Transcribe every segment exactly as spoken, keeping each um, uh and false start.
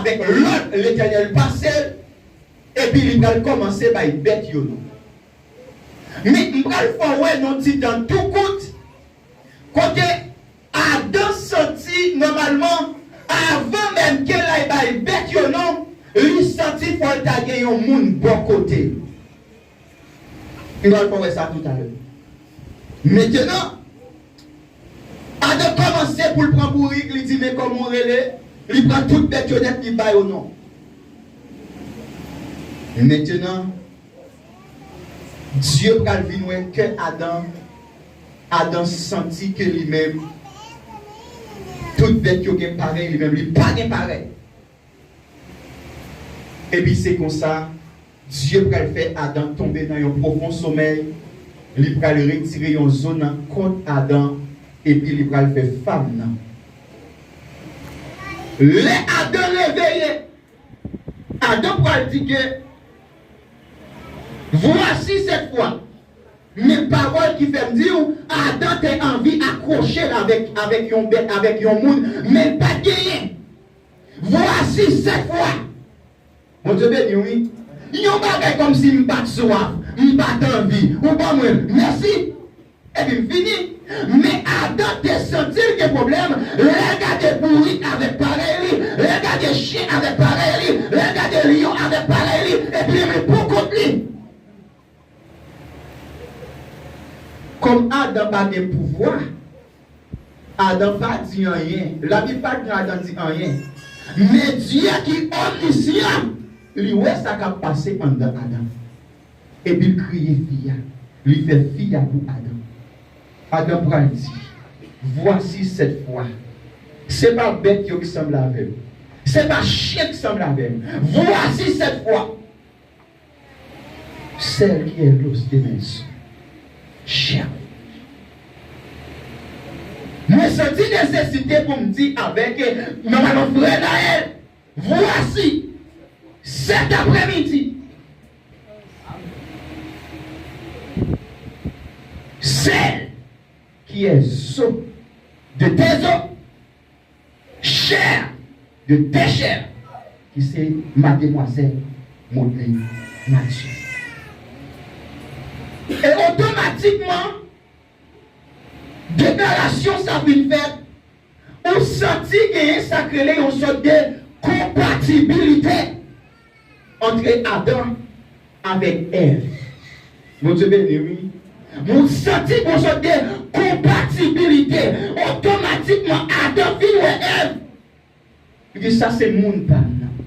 avèk lòd Letènèl pase l, epi li pral kòmanse bay bèt yo non. Men m pral fè w wè nan yon ti tan tou kout, kote Adan santi nòmalman, avan menm ke l al bay bèt yo non, li santi fò l ta gen yon moun bò kote l. M pral fè w wè sa toutalè. Mentenan, Adan kòmanse pou l pran bourik, li di, "Men kòman w rele?" Li pran tout bèt yo nèt, li ba yo non. Mentenan, Dye pral vin wè kè Adan. Adan santi ke li menm, tout bèt yo gen parèy, li menm, li pa gen parèy. Epi se konsa, Dye pral fè Adan tonbe nan yon pwofon somèy. Li pral retire yon zo nan kont Adan, epi li pral fè fanm nan. Lè Adan reveye, Adan pral di ke, "Voici cette fois." Men pawòl ki fè m di w, Adan te anvi akwoche l avèk, avèk yon bèt, avèk yon moun, men l pa t genyen. Voici cette fois. Bondye beni w, wi. Yon bagay kòmsi m pa t swaf, m pa t anvi. Ou ban mwen l. Mèsi. Epi m fini. Men Adan te santi l gen pwoblèm. Lè l gade bourik avèk parèy li, lè l gade chen avèk parèy li, lè l gade lyon avèk parèy li, epi li pou kont li. Kòm Adan pa gen pouvwa, Adan pa di anyen. Labib pa di Adan di anyen. Men Dye ki omnisyan, li wè sa k ap pase anndan Adan. Epi l kreye fi a. Li fè fi a pou Adan. Adan pral di, "Voici cette fois." Se pa bèt yo ki sanble avè m. Se pa chen ki sanble avè m. "Voici cette fois." Celle qui est l'os de mes os, chair. Mwen santi nesesite pou m di avèk, nòmalman, frè Naël, voici, cet après-midi, celle qui est os de tes os, chair de tes chairs, ki se mademwazèl Maudlin Mathieu. E otomatikman, deklarasyon sa vin fèt, ou santi genyen sa k rele yon sòt de konpatibilite ant Adan avèk Èv. Bondye beni, wi. Mwen santi gon sòt de konpatibilite. Otomatikman, Adan vin wè Èv. Li di, "Sa se moun pa m nan.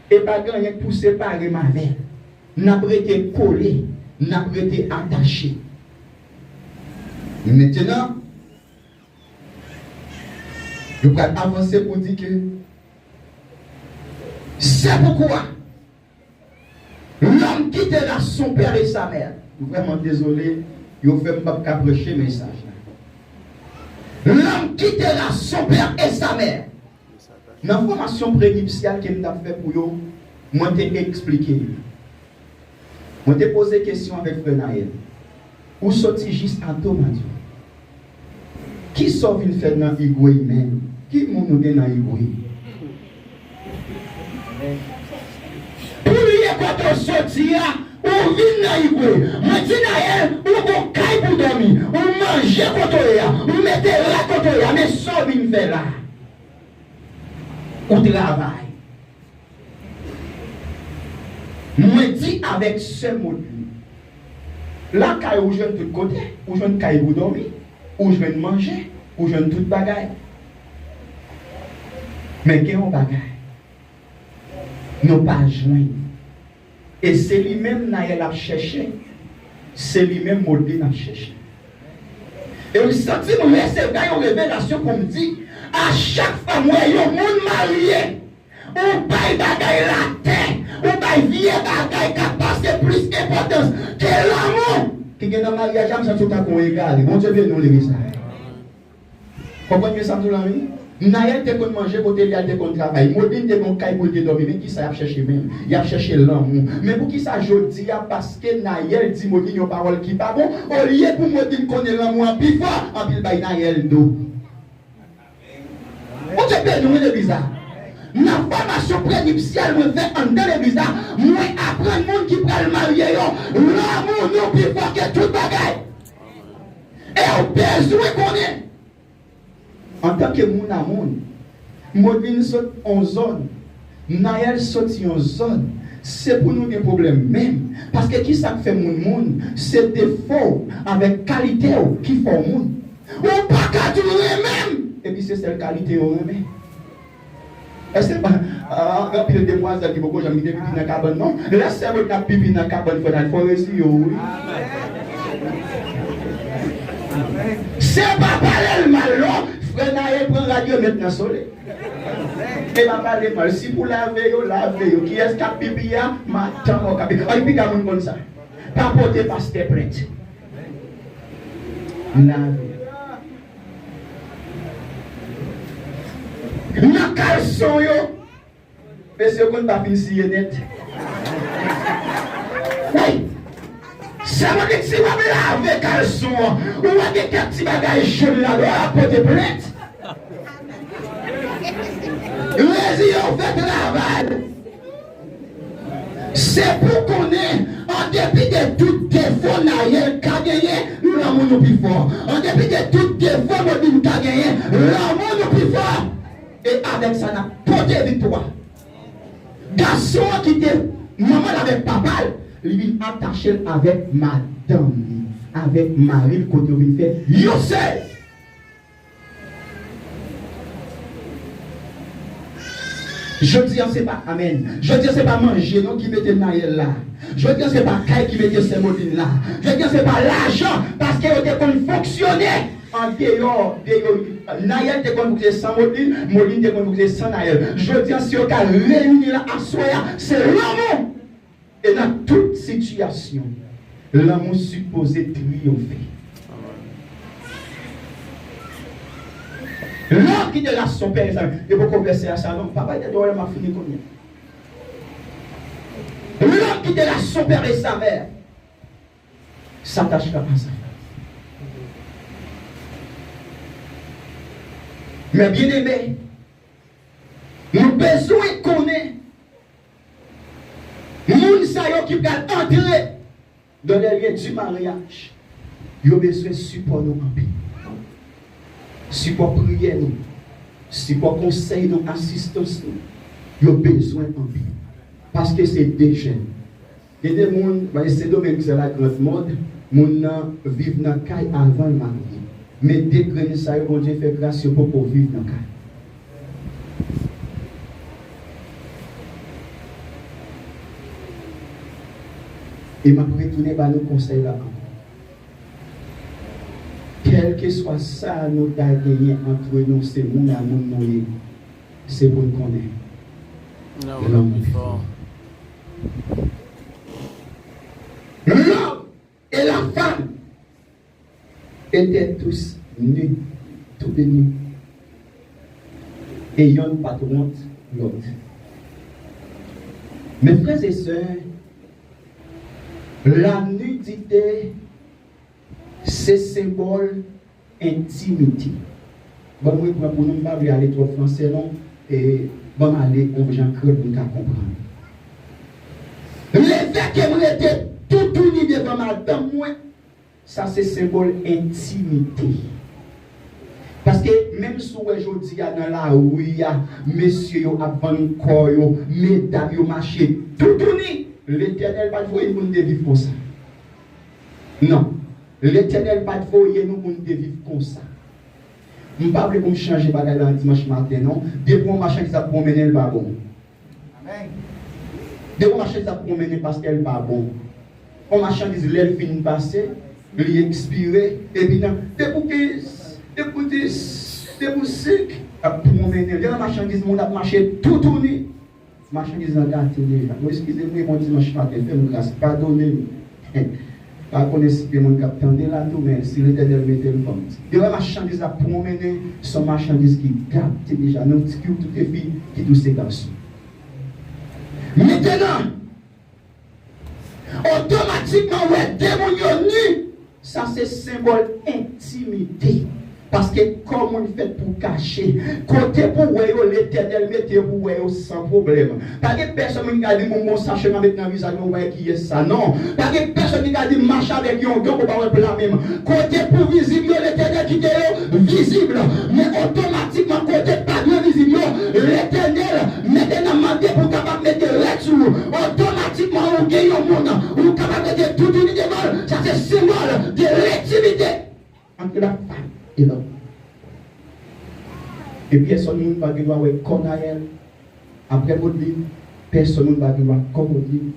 E pa gen anyen k pou separe m avè l. N ap rete kole, n ap rete atache." Mentenan, yo pral avanse pou di ke, "C'est pourquoi l'homme quittera son père et sa mère." M vrèman dezole, yo fè m p ap ka preche mesaj la. "L'homme quittera son père et sa mère." Nan fòmasyon prenipsyal ke m t ap fè pou yo, mwen te eksplike yo. Mwen te poze kesyon avèk frè Naël. Ou soti jis a Tomadyo. Kisa w vin fè nan Igwe menm? Ki moun ou gen nan Igwe? Pou l ye kote w soti a, ou vin nan Igwe. Mwen di Naël, ou gon kay pou dòmi, ou manje kote w ye a, ou mete rad kote w ye a, men sa w vin fè la? Ou travay. Mwen di avèk sè Maudlin, lakay ou jwenn tout kote, ou jwenn kay pou dòmi, ou jwenn manje, ou jwenn tout bagay. Men gen yon bagay nou pa jwenn. E se li menm Naël ap chèche, se li menm Maudlin ap chèche. E m santi m resevwa yon revelasyon pou m di, a chak fwa m wè yon moun marye, ou bay bagay latè, ou bay vye bagay k ap pase plis enpòtans ke lanmou ki gen nan maryaj la, m santi w tankou yon egare. Bondye beni w, legliz la. Konprann byen sa m di w la, wi. Naël te konn manje kote li al, te konn travay. Maudlin te gen yon kay pou l te dòmi. Men kisa y ap chèche menm? Y ap chèche lanmou. Men poukisa jodi a? Paske Naël di Maudlin yon pawòl ki pa bon. Olye pou Maudlin konnen lanmou an pi fò, anpi l bay Naël do. Bondye beni w, wi, legliz la. Nan fòmasyon prenipsyèl mwen fè anndan legliz la, mwen aprann moun ki pral marye yo, lanmou nou pi fò ke tout bagay. E w bezwen konnen, antanke moun a moun, Modlin sot yon zòn, Nayèl soti yon zòn, se pou nou gen pwoblèm menm. Paske kisa k fè moun moun? Se defo w avèk kalite w ki fè w moun. Ou pa ka di w renmen m, epi se sèl kalite yo renmen. Èske pa, ah, gen anpil demwazèl ki poko janm kite pipi nan kabann, non? Lè sè Modlin ap pipi nan kabann, frè Nayèl, fò reziye w, wi. Se pa pale l mal, non. Frè Nayèl pran rad yo met nan sole. E pa pale mal. Si pou lave yo, lave yo. Kiyès k ap pipi a? Madanm ou k ap pipi. Ann piga moun konn sa. Pa pote pastè plent. Lave. Nan kalson yo, mesye konn pa fin siye nèt. Wi. Sa vle di si w ap lave kalson an, ou wè gen kèk ti bagay jòn ladan, w ap pote plent. Reziye w fè travay. Se pou konnen, an depi de tout defo Nayèl ka genyen, lanmou nou pi fò. An depi de tout defo Modlin ka genyen, lanmou nou pi fò. E avèk sa, n ap pote viktwa. Gason an kite manman l avèk papa l, li vin atache l avèk madanm li, avèk mari l, kote yo vin fè yon sèl. Jodi a se pa, amèn. Jodi a se pa manje non ki mete Nayèl la. Jodi a se pa kay ki mete sè Modlin la. Jodi a se pa lajan, paske yo te konn fonksyone andeyò de yo. Nayèl te konn fonksyone san Modlin, Modlin te konn fonksyone san Nayèl. Jodi a, si yo ka reyini la aswè a, se lanmou. E nan tout sitiyasyon, lanmou sipoze triyonfe. L'homme qui délaisse son père et sa mère, yo poko vèsè a sa non, papa te dwòl m ap fini kounye. L'homme qui délaisse son père et sa mère s'attachera à sa femme. Mes bien-aimés, nou bezwen konnen moun sa yo ki pral antre dans les liens du mariage, yo bezwen sipò nou anpil. Sipò priyè nou, sipò konsèy nou, asistans nou, yo bezwen anpil. Paske se de jèn. Gen de moun, ba Sendomeng se la grand mode, moun nan viv nan kay avan l marye. Men de grenn sa yo, Bondye fè gras, yo poko viv nan kay. E m ap retounen ba nou konsèy la ankò. Kèlkeswa sa nou ta genyen antre nou, se moun a moun nou ye, se pou n konnen lanmou pi fò. Lòm e la fam étaient tous nus, tous de nus. E yonn pa t wont lòt. Mes frères et sœurs, la nudité, se senbòl entimite. Ban mwen pran pou nou, m pa vle ale twòp fransè non, e ban m ale yon jan kreyòl pou n ka konprann. Lefètke m rete toutouni devan madanm mwen, sa se senbòl entimite. Paske menm si w wè jodi a nan lari a, mesye yo ap vann kò yo, medam yo mache toutouni, Letènèl pa t voye n pou n te viv konsa. Non, Letènèl pa t voye nou pou n te viv konsa. M pa vle pou m chanje bagay la nan dimanch maten non. Depi yon machandiz ap pwonmennen, l pa bon. Depi yon machandiz ap pwonmennen, pastè, l pa bon. Yon machandiz, lè l fin pase, li ekspire, epi nan, depi w kenz, depi w dis, depi w senk, ap pwonmennen. Gen yon machandiz, moun ap mache toutouni. Machandiz lan gate deja. Bon, eskize m wi, bon dimanch maten, fè m gras, padone m. Pa konnen si gen moun k ap tande la tou, men si Letènèl mete l, ban m di. Depi machandiz la pwonmennen, se yon machandiz ki gate deja. Nan ti ki w tout e fi, ki tou se gason. Mentenan, otomatikman, w wè de moun yo ni, sa se senbòl entimite. Paske kò moun fèt pou kache. Kote pou wè yo, Letènèl mete yo pou wè yo san pwoblèm. Pa gen pèsonn moun ki ka di, "Bon, bon, sache m a met nan vizaj mwen, ou pa wè kiyès sa." Non. Pa gen pèsonn ki ka di, "M mache avèk yon gang, ou pa wè pla men m." Kote pou vizib yo, Letènèl kite yo vizib. Men otomatikman, kote k pa dwe vizib yo, Letènèl mete nan mande pou kapab mete rèd sou ou. Otomatikman, ou gen yon moun, ou kapab mete toutouni devan l. Sa se senbòl de lentimite ant la fanm e lòm. E pèsonn moun pa gen dwa wè kò Nayèl apre Modlin, pèsonn moun pa gen dwa kò Modlin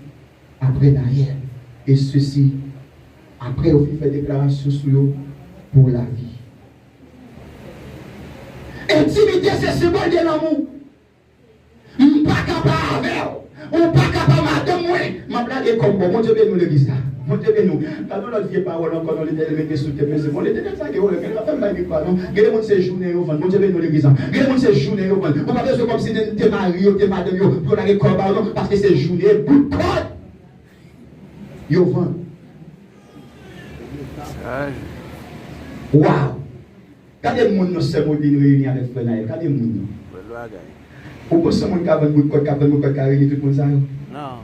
apre Nayèl. E sesi, apre yo fin fè deklarasyon sou yo pou lavi. Entimite se senbòl de lanmou. M pa ka pa avè w. Ou pa ka pa madanm mwen. M ap lage kò m ba w. Bondye beni w, legliz la. Bondye beni w. Gade yon lòt vye pawòl ankò, non, Letènèl mete sou tèt mwen. Se bon, Letènèl sa gen w, men l ap fè m bay gri pa, non. Gen de moun se jounen yo vann. Bondye beni w, legliz la. Gen de moun se jounen yo vann. Ou pa bezwen kòmsi te mari yo, te madanm yo, pou yo lage kò yo ba w, non, paske se jounen, bout kòd yo vann. Wow! Gade moun nan, sè Modlin reyini avèk frè Nayèl. Gade moun nan. Bèl bagay. Ou panse moun ka vann bout kòd, ka vann bout kòd, ka reyini tout moun sa yo? Non.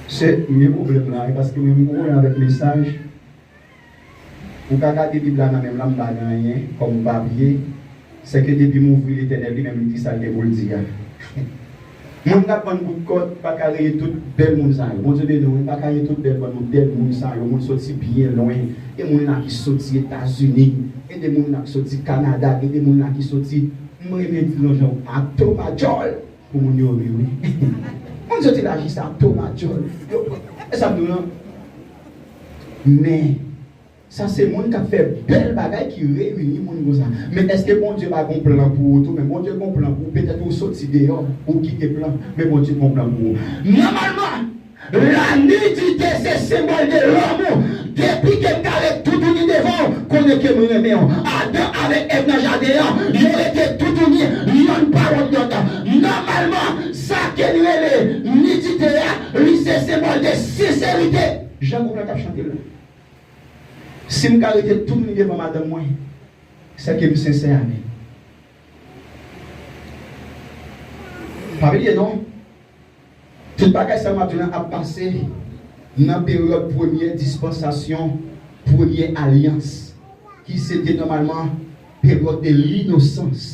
Se, m gen pwoblèm la, wi, paske mwen, m gen pwoblèm avèk mesaj. Ou ka gade Bib la nan men m la, m pa gen anyen kòm papye. Sèke depi m ouvri, Letènèl li menm li di sa l gen pou l di a. Moun k ap vann bout kòd pa ka reye tout bèl moun sa yo. Bondye beni w, wi, pa ka reye tout bèl bann moun, bèl moun sa yo. Moun soti byen lwen. Gen moun la ki soti Etazini. Gen de moun la ki soti Kanada. Gen de moun la ki soti, m renmen di l yon jan, a Tomadjòl pou moun yo ri, wi. Moun soti la jis a Tomadjòl. Yo, e sa m di w lan. Men, Sa se moun k ap fè bèl bagay ki reyini moun konsa. Men èske Bondye pa gon plan pou ou tou? Men Bondye gon plan pou ou. Petèt ou soti deyò, ou kite plan, men Bondye gon plan pou ou. Nòmalman, lanidite se senbòl de lanmou. Depi ke m ka ret toutouni devan w, konnen ke m renmen w. Adan avèk Èv nan jaden an, yo rete toutouni, yonn pa wont lòt. Nòmalman, sa ke n rele nidite a, li se senbòl de senserite. Jan gwoup la t ap chante l la. Si m ka rete toutouni devan madanm mwen, sèke m sensè avè l. Pa bliye non, tout bagay sa yo m ap di w lan ap pase nan peryòd premyè dispansasyon, premyè alyans, ki se te nòmalman peryòd de linosans.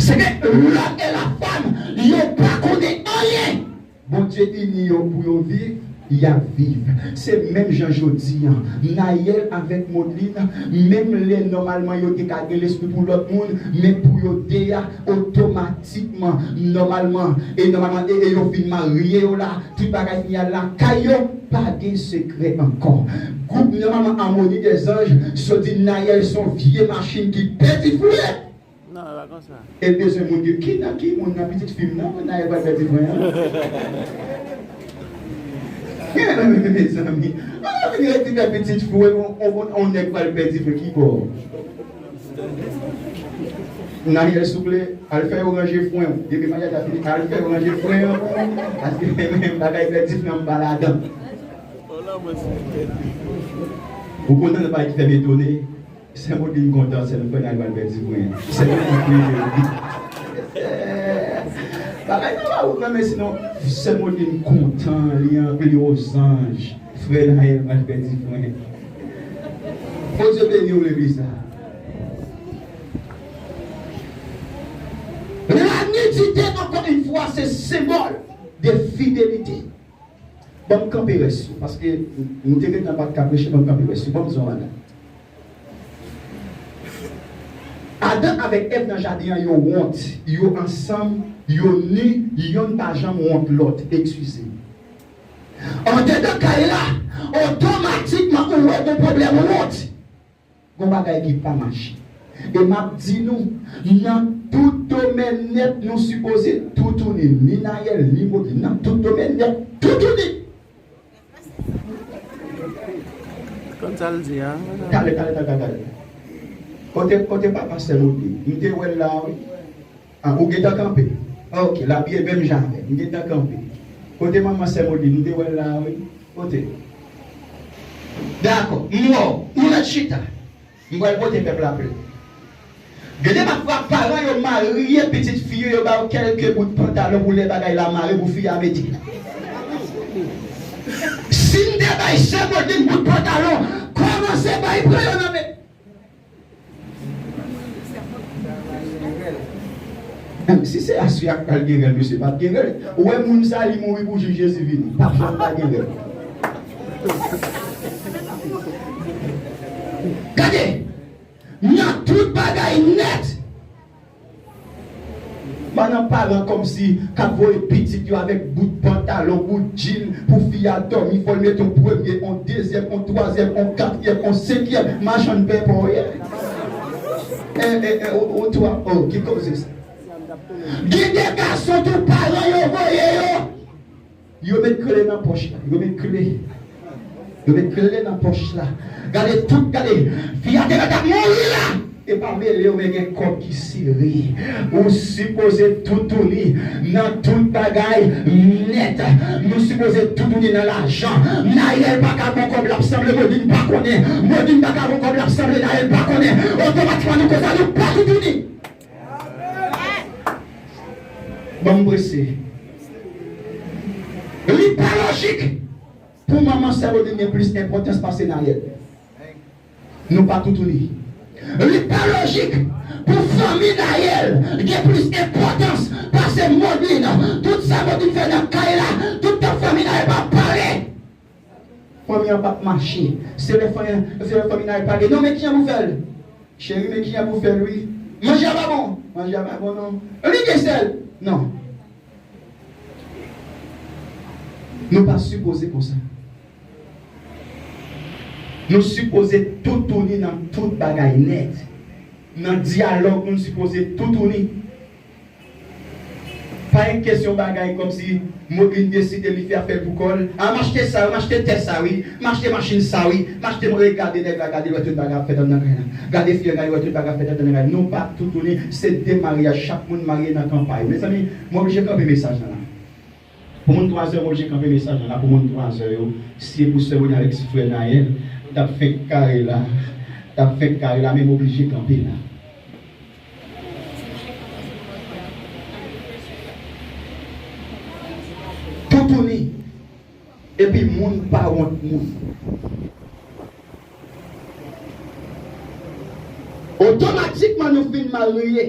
Se ke lòm e la fanm, yo pa konnen anyen. Bondye ini yo pou yo viv, y ap viv. Se menm jan jodi an. Nayèl avèk Modlin, menm lè nòmalman yo te ka gen lespri pou lòt moun, men pou yo de a, otomatikman, nòmalman, e nòmalman, e, e yo fin marye yo la, tout bagay fini al lakay yo, pa gen sekrè ankò. Gwoup nòmalman Amoni dèzanj, sot di Nayèl se yon vye machin ki pèdi fre. Non, e pa konsa. E bezwen moun di, ki nan ki moun nan pitit fi m nan, Nayèl pral pèdi fren an? Mezanmi, an vin redi fè pitit fou, e on, on, on nèg pral pèdi fren, ki bò? Nayèl, souple, al fè yo ranje fren w. Depi maryaj la fini, al fè yo ranje fren an pou ou. Paske menm bagay pèdi fren an, m pa ladan. Ou konn nan bagay ki fè m etone? Sè Modlin kontan, sè Frenay pral pèdi fren. Sè Modlin kriye wi. Bagay nan lawoup nan, men sinon, sè Modlin kontan, li anpli ozanj. Frenay pral pèdi fren. Bondye beni w, legliz la. Lanidite, encore une fois, se senbòl de fidelite. Ban m kanpe rès yo, paske nou te gentan pa t ka preche, ban m kanpe rès yo. Ban m di yon bagay. Adan avèk Èv nan jaden an, yo wont, yo ansanm, yo ni, yonn pa janm wont lòt, eskize. Andedan kay la, otomatikman ou wè gon pwoblèm wont. Gon bagay ki pa mache. E m ap di nou, nan tout domèn nèt, nou sipoze toutouni, ni Nayèl, ni Modlin, nan tout domèn nèt, toutouni. Konn sa l di a? Talè, talè, talè, talè. Kote, kote papa sè Modlin? M te wè l la, wi. Ah, ou gentan kanpe? Ok, l abiye menm jan avè m. M gentan kanpe. Kote manman sè Modlin? M te wè l la, wi. Kote? Dakò, m wè w. Nou mèt chita. M pral pote pèp la plent. Gen de pafwa paran yo marye pitit fi yo, yo ba yo kèlke bout pantalon pou lè bagay la mare pou fi a mete. Si m te bay sè Modin bout pantalon, kòmanse bay pran yo nan men. Menm si se aswè a k pral gen rèl, mesye, p ap gen rèl. Ou wè moun sa, li mouri pou jou Jezi vini. P ap janm pa gen rèl. Gade, nan tout bagay nèt, pa nan paran kòmsi k ap voye pitit yo avèk bout pantalon, bout djin, pou fi a dòmi, fò l mete yon premye, yon dezyèm, yon twazyèm, yon katriyèm, yon senkyèm, machann pèpon ye. E, e, e, o, o, twa, o, ki koze sa? Gen de gason tou paran yo voye yo. Yo met kle nan pòch la. Yo met kle. Yo met kle nan pòch la. Gade tout, gade. Fi a te mèt ap mouri la. E pa mele yo, men gen kòb ki sere. Ou sipoze toutouni nan tout bagay nèt. Nou sipoze toutouni nan lajan. Nayèl pa ka bon kòb l ap sanble Modin pa konnen. Modin pa ka bon kòb l ap sanble Nayèl pa konnen. Otomatikman nou konsa nou pa toutouni. Ban m prese. Li pa lojik pou manman sè Modin gen plis enpòtans pase Nayèl. Nou pa toutouni. Li pa lojik pou fanmi Nayèl gen plis enpòtans pase Modin. Tout sa Modin fè nan kay la, tout tan fanmi Nayèl pa pale. Fanmi an p ap mache. Se lè fanmi, se lè fanmi Nayèl pale. Non, men kijan pou fè l? Cheri, men kijan pou fè l, wi. Manje a pa bon. Manje a pa bon, non. Li gen sèl. Non. Nou pa sipoze konsa. Nou sipoze toutouni nan tout bagay nèt. Nan dyalòg, nou sipoze toutouni. Pa yon kesyon bagay kòmsi Modin deside li fè afè l pou kò l. A, m achte sa wi, m achte tè sa wi, m achte machin sa wi, m achte, mwen gade nèg la, gade l wè tout bagay ap fèt anndan kay la. Gade fi a, gade l wè tout bagay ap fèt anndan kay la. Nou pa toutouni, se de maryaj, chak moun marye nan kan pa yo. Mezanmi, mwen oblije kanpe mesaj lan la. Pou moun twa zè, mwen oblije kanpe mesaj lan la pou moun twa zè yo. Si se pou sè Monia avèk frè Nayèl, t ap fenk kare la. T ap fenk kare la, men mwen oblije kanpe la. Toutouni. Epi moun pa wont moun. Otomatikman nou fin marye.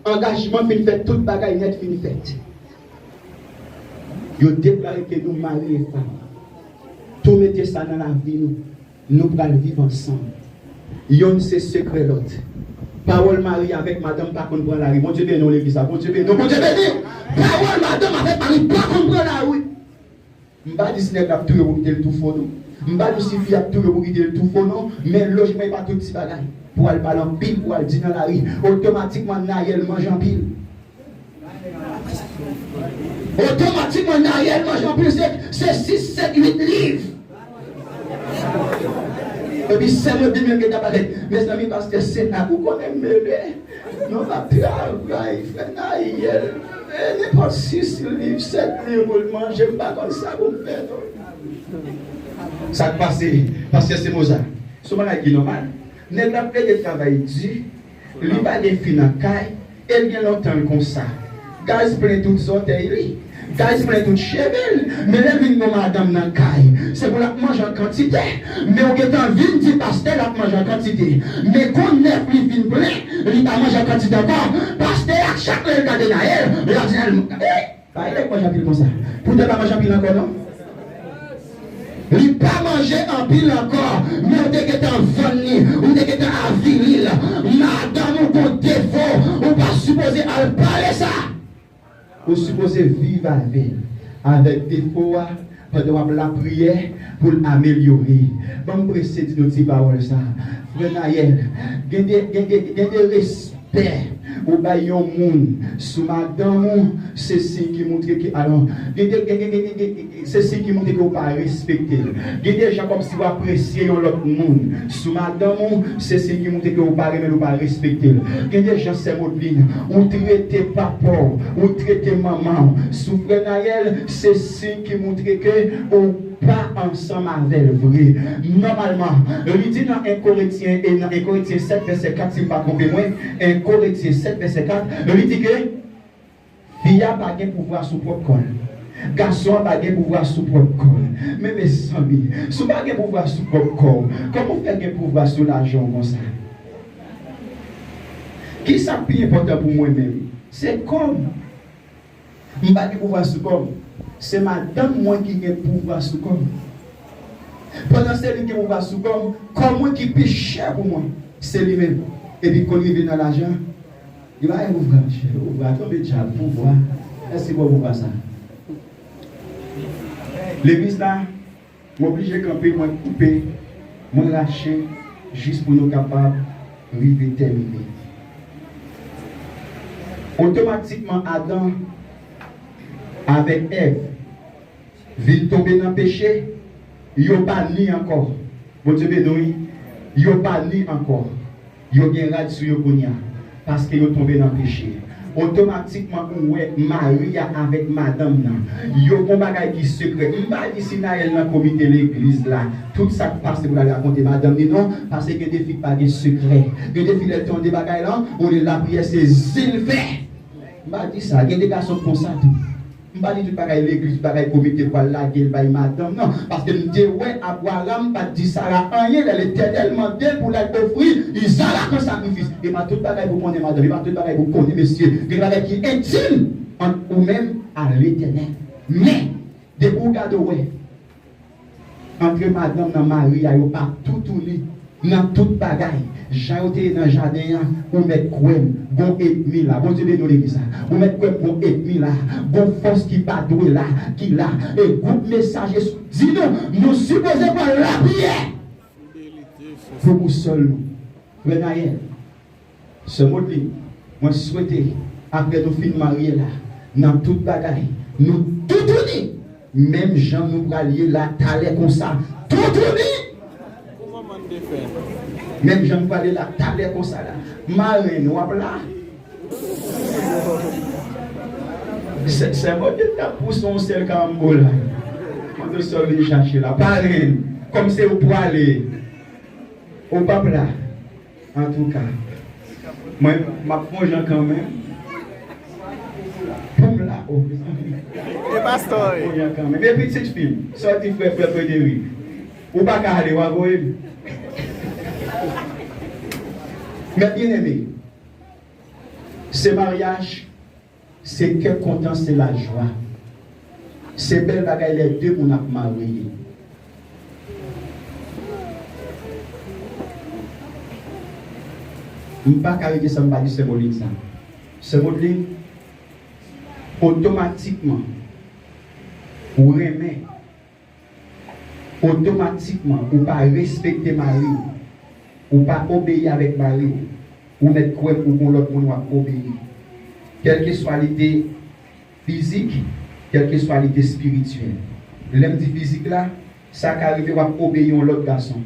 Angajman fin fèt, tout bagay nèt fin fèt. Yo deklare ke nou mari e fanm. Tou mete sa nan lavi nou. Nou pral viv ansanm. Yonn se sekrè lòt. Pawòl mari avèk madanm pa konn pran lari. Bondye beni w legliz la. Bondye beni w. Bondye beni w. Pawòl madanm avèk mari pa konn pran lari. M pa di si nèg la ap touye w pou kite l tou fò non. M pa di si fi a ap touye w pou kite l tou fò non. Men lojikman, e pa tout ti bagay pou al pale anpil, pou al di nan lari. Otomatikman, Nayèl manje anpil. Otomatikman, Nayèl manje anpil, se, se sis, sèt, uit liv. Epi sè Modin menm gentan parèt. Mezanmi, pastè Sena, ou konnen m mele. Non, m ap travay, frè Nayèl. E nenpòt sis liv, sèt liv pou l manje, m pa konn sa pou m fè non. Sa k pase, pastè Semoza? Se yon bagay ki nòmal. Nèg la plede travay di, li pa gen fi nan kay, e l gen lontan l konsa. Gaz plen tout zòtèy li. Gaz plen tout cheve l. Men lè l vin gon madanm nan kay, se pou l ap manje an kantite. Men ou gentan vin di pastè l ap manje an kantite. Men gon nèf li vin plen, li pa manje an kantite ankò. Pastè a, chak lè l gade Nayèl, l ap di Nayèl, ey! Pa gen nèg manje anpil konsa. Poutèt pa manje anpil ankò non. Li pa manje anpil ankò, men ou te gentan vann li, ou te gentan avili l. Madanm ou gon defo, ou pa sipoze al pale sa. Ou sipoze viv avè l, avèk defo a, pandan w ap lapriyè pou l amelyore. Ban m prese di nou ti pawòl sa. Frè Nayèl, gen de, gen de, gen de respè ou bay yon moun sou madanm ou, se siy ki montre ke, alò, gen de, gen, gen, gen, gen, gen, se siy ki montre ke ou pa respekte l. Gen de jan kòmsi w apresye yon lòt moun sou madanm ou, se siy ki montre ke ou pa renmen l, ou pa respekte l. Gen de jan, sè Modlin, ou trete papa w, ou trete manman w sou frè Nayèl, se siy ki montre ke ou pa ansanm avè l vre. Nòmalman, li di nan en Korentyen, e nan en Korentyen sèt vèsè kat, si m pa twonpe mwen, en Korentyen sèt vèsè kat, li di ke fi a pa gen pouvwa sou pwòp kò l. Gason an pa gen pouvwa sou pwòp kò l. Men mezanmi, si w pa gen pouvwa sou pwòp kò w, kòman w fè gen pouvwa sou lajan w konsa? Kisa k pi enpòtan pou mwen menm? Se kò m. M pa gen pouvwa sou kò m. Se madanm mwen ki gen pouvwa sou kò m. Pandan se li ki gen pouvwa sou kò m, kò mwen ki pi chè pou mwen, se li menm. Epi kon rive nan lajan, li pa gen pouvwa, chè. Pouvwa tonbe dyab, pouvwa. Èske w wè pouvwa sa? Legliz la, mwen oblije kanpe, mwen koupe, mwen rache, jis pou nou kapab rive tèmine. Otomatikman, Adan avèk Èv vin tonbe nan peche, yo pa ni ankò. Bondye beni w, wi. Yo pa ni ankò. Yo gen rad sou yo kounye a, paske yo tonbe nan peche. Otomatikman, ou wè mari a avèk madanm nan, yo gon bagay ki sekrè. M pa di si Naël nan komite legliz la, tout sa k pase pou l al rakonte madanm li, non, paske gen de fi k pa gen sekrè. Gen de fi, lè l tande bagay la, olye lapriyè, se zil fè. M pa di sa, gen de gason k konsa tou. M pa di tout bagay legliz, tout bagay komite pou al lage l bay madanm, non. Paske m te wè Abraram pa t di Sara anyen lè Letènèl mande l pou l al ofri Izarak an sakrifis. E pa tout bagay pou konnen, madanm, e pa tout bagay pou konnen, mesye. Gen bagay ki entim ant ou menm a Letènèl. Men, depi w gade, w wè, antre madanm nan, mari a, yo pa toutouni nan tout bagay. Jan yo te ye nan jaden an, ou mèt kwè m, gon ènmi la. Bondye beni w, legliz la. Ou mèt kwè m, gon ènmi la. Gon fòs ki pa dwe la, ki la. E gwoup mesaje di nou, nou sipoze pran lapriyè pou bousòl nou. Frè Naël, Sè Modlin, mwen swete, apre nou fin marye la, nan tout bagay, nou toutouni, menm jan nou pral ye la talè konsa, toutouni! Menm jan nou pral ye la talè konsa la. Marenn, w ap la? Sè, Sè Modlin t ap pouse yon sèl karanbola. Mande sa w vin chache la. Parenn, kòm se ou pwale, ou p ap la. Antouka, mwen, m ap fè yon jan kanmenm. Pou m la, o, mezanmi. E pastè, wi. Fè yon jan kanmenm. E pitit fi m, sòti frè, frè Frederic. Ou pa ka ale, w a voye m. Mè byeneme, se maryaj. Se kè kontan, se lajwa. Se bèl bagay lè de moun ap marye. M pa ka rete san m pa di Sè Modlin sa. Sè Modlin, otomatikman, ou renmen Otomatikman, ou pa respekte mari w, ou pa obeyi avèk mari w, ou mèt kwè m ou gon lòt moun w ap obeyi. Kèlkeswa li te fizik, kèlkeswa li te espirityèl. Lè m di fizik la, sa ka rive w ap obeyi yon lòt gason.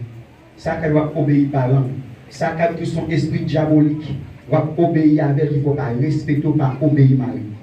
Sa ka rive w ap obeyi paran w. Sa ka rive tou se yon espri dyabolik w ap obeyi avè l ki fè w pa respekte w, pa obeyi mari w.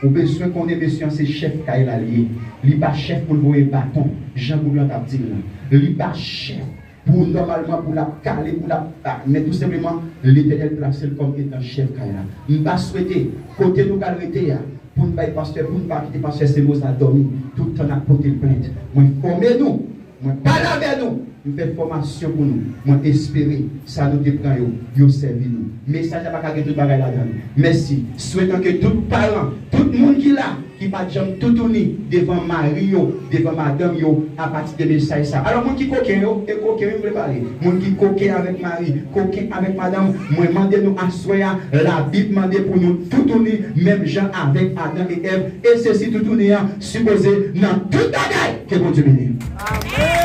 Ou bezwen konnen mesye an se chèf kay la li ye. Li pa chèf pou l voye baton, jan gwoup lan t ap di l lan. Li pa chèf pou nòmalman pou l ap kale, pou l ap, a, men tou senpleman, Letènèl plase l kòm etan chèf kay la. M pa swete, kote nou pral rete a, pou n bay pastè, pou n pa kite pastè Semoza dòmi, tout tan n ap pote l plent. Mwen fòme nou, mwen pale avè nou, m fè fòmasyon pou nou. Mwen espere sa nou te pran yo, yo sèvi nou. Mesaj la pa ka gen tout bagay ladan l. Mèsi. Swetan ke tout paran, tout moun ki la, ki pa t janm toutouni devan mari yo, devan madanm yo, apati de mesaj sa. Alò, moun ki koken yo, e koken wi m vle pale. Moun ki koken avèk mari, koken avèk madanm, mwen mande nou aswè a, Labib mande pou nou toutouni, menm jan avèk Adan e Èv, e sesi toutouni an sipoze nan tout bagay. Ke Bondye beni nou. Amèn.